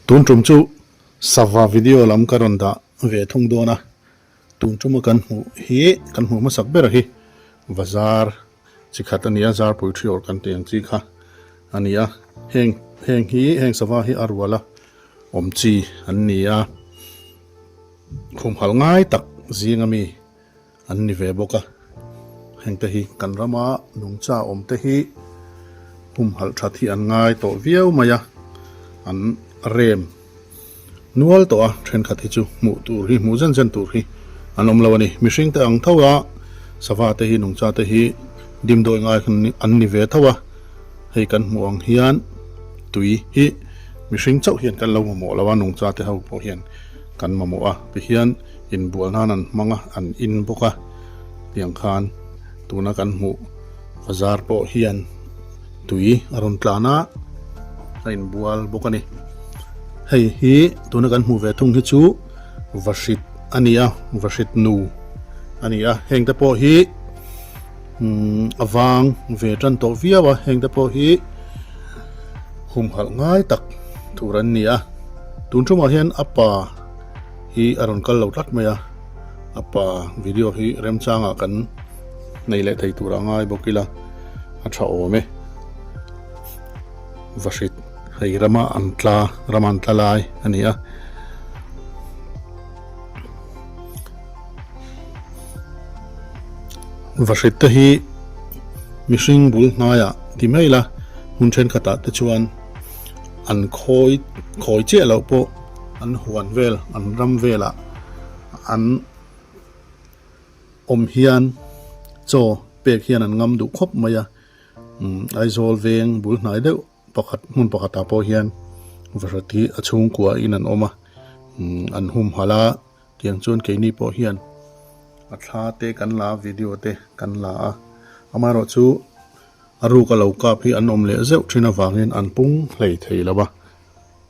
Tun tum chu sava video lam ka rawn dah ve thung dawn a, tun tuma kan hmuh hi kan hmuh hmasak ber hi bazar chi khat a ni a, zarpui thi awrh kan tih ang chi kha a ni a, heng heng hi heng sava hi a rual a awm chi an ni a, humhalh ngai tak zing ami. An ni ve bawk a, hengte hi kan rama nungcha awmte hi humhalh that hi an ngai tawh viau mai a, an rem nual tawh a, thenkhat hi chu hmuh tur hi hmuh zen zen tur hi an awm lo a ni. Mihring te ang tho a, sava te hi nungcha te hi dimdawi ngai an ni ve tho a, hei kan hmuh ang hian tui hi mihring chauh hian kan lo mamawh lo a, nungcha te ho pawh hian kan mamawh a, tihian. Inbual nan an hmang a, an in bawk a, tiang khan tuna kan hmuh bazar pawh hian tui a rawn tlan a, a inbual bawk a ni. Hei hi tuna kan hmuh ve thung hi chu vahrit a ni a, vahrit nu a ni a, heng te pawh hi umm a vang ve tan tawh viau a, heng te pawh hi humhalh ngai tak tur an ni a, tun tumah hian a pa. Hi a rawn kal lo tlat mai a, a pa video hi remchangah kan nei leh thei tur a ngai bawk ila a tha awm e. Vahrit hei rama an tla rama an tla lai a ni a. Vahrit te hi mihring bul hnaiah ti mai ila hmun thenkhatah te chuan an khawi khawi chiah loh pawh. An huan vel, an ram velah an awm hian chaw pek hian an ngam duh khawp mai a. Aizawl veng bul hnai deuh pakhat hmun pakhatah pawh hian vahrat hi a chhungkua in an awm a, an humhalh a. Tiang chuan keini pawh hian a thla te kan la a, video te kan la a. Amaherawhchu a ruk a lo kap hi an awm leh zeuh thin avangin an pung hlei thei lo a.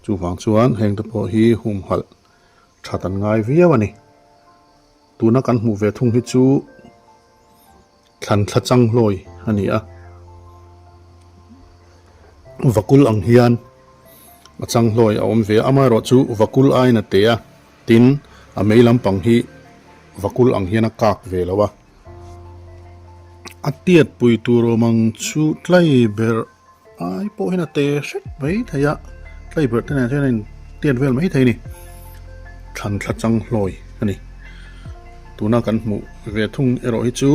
Chuvang chuan heng te pawh hi humhalh that an ngai viau a ni. Tuna kan hmuh ve thung hi chu thlan thla chang hlawi a ni a. Vakul ang hian a chang hlawi a awm ve a, amaherawh chu vakul aiin a te a, tin a mei lampang hi vakul ang hian a kak ve lo a. A tiat pui tur awm ang chu tlai ber. Ai pawh hian a te hret mai thei a, tlai berh te nen hian a in tiat vel mai thei a ni. Thlan thla chang hlawi a ni. Tuna kan hmuh ve thung erawh hi chu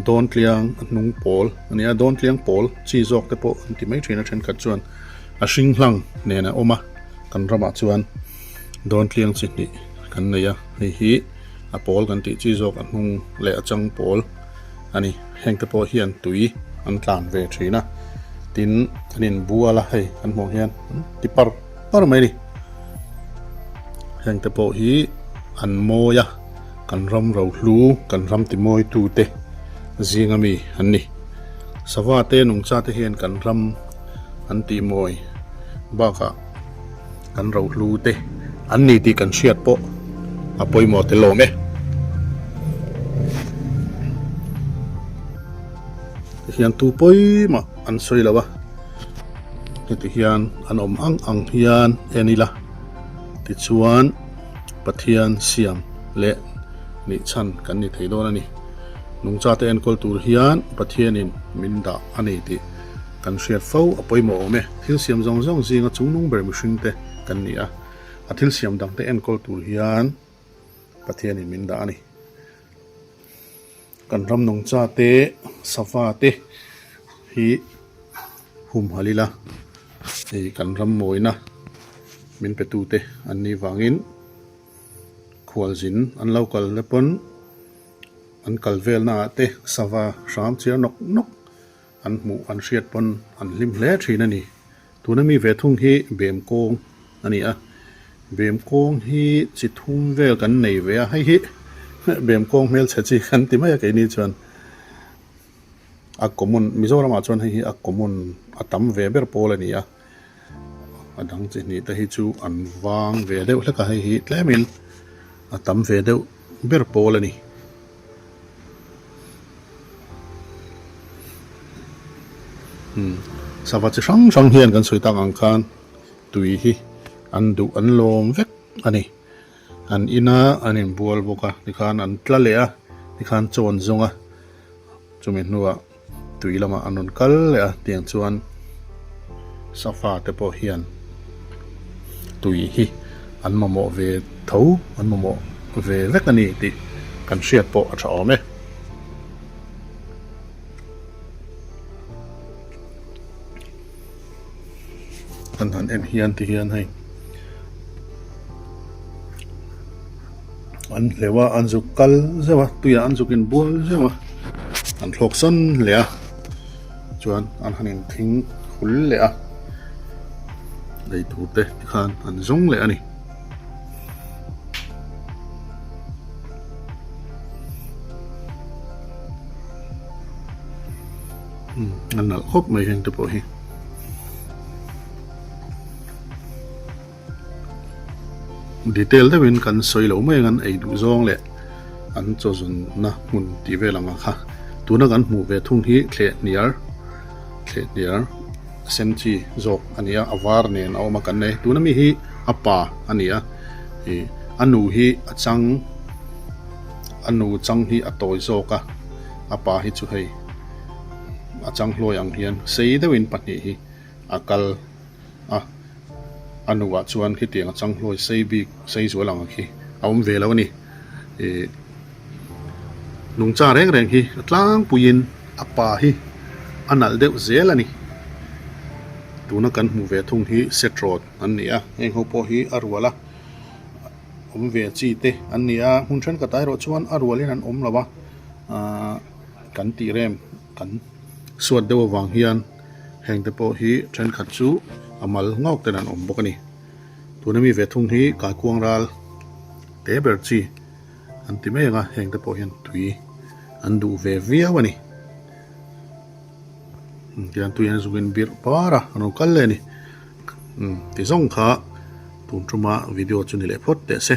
Dawntliang a hnung pawl a ni a, Dawntliang pawl chi zawk te pawh an ti mai thin a thenkhat chuan a hring hlang nen a awm a, kan ramah chuan Dawntliang chi hnih kan nei a, hei hi a pawl kan tih chi zawk a hnung leh a chang pawl. A ni, heng te pawh hian tui an tlan ve thin a, tin an inbual a hei kan hmuh hian an ti par par mai a ni. Heng te pawh hi an mawi a, kan ram rohlu, kan ram ti mawi tu te zing ami an ni. Sava te nungcha te hian kan ram an tih mawi bakah kan rohlu te an ni tih kan hriat pawh a pawimawh tel awm e. Tihian tu pawimah an sawi lo a, heti hian an awm ang ang hian en ila tichuan Pathian siam leh nih chhan kan ni thei dawn a ni. Nungchate enkawl tur hian Pathianin min dah a ni tih. Kan hriat fo a pawimawh awm e. Thil siam zawng zawng zinga chungnung ber mihringte kan ni a, a thil siam dangte enkawl tur hian Pathianin min dah a ni. Kan ram nungcha te, sava te hi humhalh ila, hei kan ram mawina min pe tute an nih vangin khualzin an lo kal te pawn an kal velnaah te sava hram chiar nawk nawk An hmuh an hriat pawn an hlim hle thin a ni. Tuna mi ve thung hi bem kawng a ni a, bem kawng hi chi thum vel kan nei ve a, hei hi bem kawng hmelchhe chi kan ti mai a keini chuan a common Mizoramah chuan hei hi a common a tam ve ber pawl a ni a, a dang chi hnih te hi chu an vang ve deuh hlek a, hei hi tlemin a tam ve deuh ber pawl a ni. Sava chi hrang hrang hian kan sawi tak ang khan tui hi An duh an lawm vek a ni. An ina an inbual bawk a, tikhan an tla leh a, tikhan chaw an zawng a, chumi hnuah tui lamah an rawn kal leh a, tiang chuan safa te pawh hian tui hi an mamawh ve tho, an mamawh ve vek a ni tih kan hriat pawh a tha awm e. Kan han en hian ti hian hei an hleuh a an zuk kal zeuh a tuiah an zuk inbual zeuh a an thlawk sawn leh a chuan an han inthing hul leh a eitur te tikhan an zawng leh a ni. A nalh khawp mai heng te pawh hi. Detail deuhin kan sawi lo mai ang an ei duh zawng leh an chaw zawnna hmun tih vel ang a kha. Tuna kan hmuh ve thung hi thleh hniar thleh hniar sen chi zawk a ni a, a var nen a awm a kan nei. Tuna mi hi a pa a ni a, ih a nu hi a chang a nu chang hi a tawi zawk a. A pa hi chu hei a changhlawi ang hian sei deuhin pahnih hi a kal a, a nuah chuan khitiang a changhlawi sei bik sei zual ang khi a awm ve lo a ni. Ih nungcha reng reng hi a tlangpuiin a pa hi a nalh deuh zel a ni. Tuna kan hmuh ve thung hi setrawt an ni a, heng ho pawh hi a rual a. Awm ve chi te an ni a, hmun thenkhat ah erawh chuan a rualin an awm lo a, ahh kan tih rem kan suat deuh avang hian heng te pawh hi thenkhat chu a mal ngawk ten an awm bawk a ni. Tuna mi ve thung hi kaikuang ral te ber chi an ti mai ang a, heng te pawh hian tui an duh ve viau a ni. Tihian tui an zuk in birh par a, an rawn kal leh a ni. Umm ti zawng kha tun tuma video chu ni leh phawt teh se.